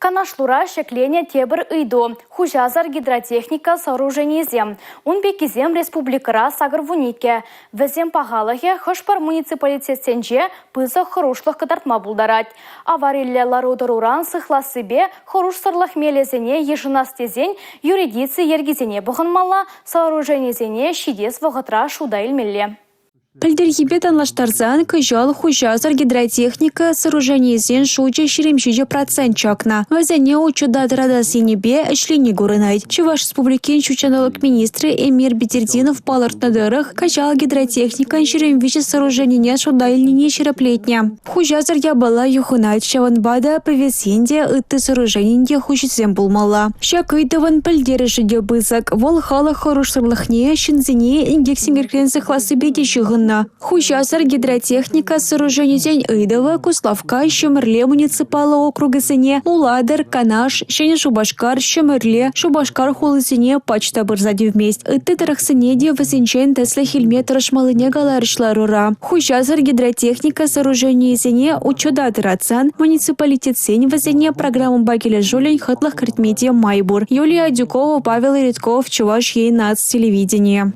Канашлура ҫӗкленӗ тепӗр ыйту – хуҫасӑр гидротехника сооруженийӗсем. Ун пеккисем республикӑра 82. Вӗсен пахалӑхӗ хӑш-пӗр муниципалитетсенче пысӑк хӑрушлӑх кӑтартма пултарать. Авариллӗ лару-тӑруран сыхлассипе хӑрушсӑрлӑх мелӗсене йышӑнас тесен юридици йӗркисене пӑхӑнмалла, сооруженисене ҫитес вӑхӑтра шута илмелле. Пӗлтӗрхипе танлаштарсан кӑҫал хуҫасӑр гидротехника сооруженийӗсен шучӗ 27 процент чакнӑ. Вӗсене учета тӑратас енӗпе ӗҫлени курӑнать. Чӑваш Республикин ҫут ҫанталӑк министрӗ Эмир Бедертдинов палӑртнӑ тӑрӑх, кӑҫал гидротехникӑн 23 сооруженине шута илнине ҫирӗплетнӗ. Хуҫасӑр япала юхӑнать, ҫавӑнпа та пӗвесен те, ытти сооруженин те хуҫисем пулмалла. Ҫак ыйтӑвӑн пӗлтерӗшӗ те пысӑк. Вӑл халӑх хӑрушсӑрлӑхне, ҫынсене инкек-синкекрен сыхлассипе те ҫыхӑннӑ. Хуҫасӑр гидротехника сооруженисен ыйтӑвӗ Куславкка, Ҫӗмӗрле муниципаллӑ округӗсене, Улатӑр, Канаш, Ҫӗнӗ Шупашкар, Ҫӗмӗрле, Шупашкар хулисене пач та пырса тивмест. Ытти тӑрӑхсене те вӗсенчен тӗслӗх илме тӑрӑшмаллине каларӗҫ ларура. Хуҫасӑр гидротехника сооруженийӗсене учета тӑратсан муниципалитетсен вӗсене программӑпа килӗшӳллӗн хӑтлӑх кӗртме те май пур. Юлия Адюкова, Павел Иритков, Чӑваш Ен наци телевиденийӗ.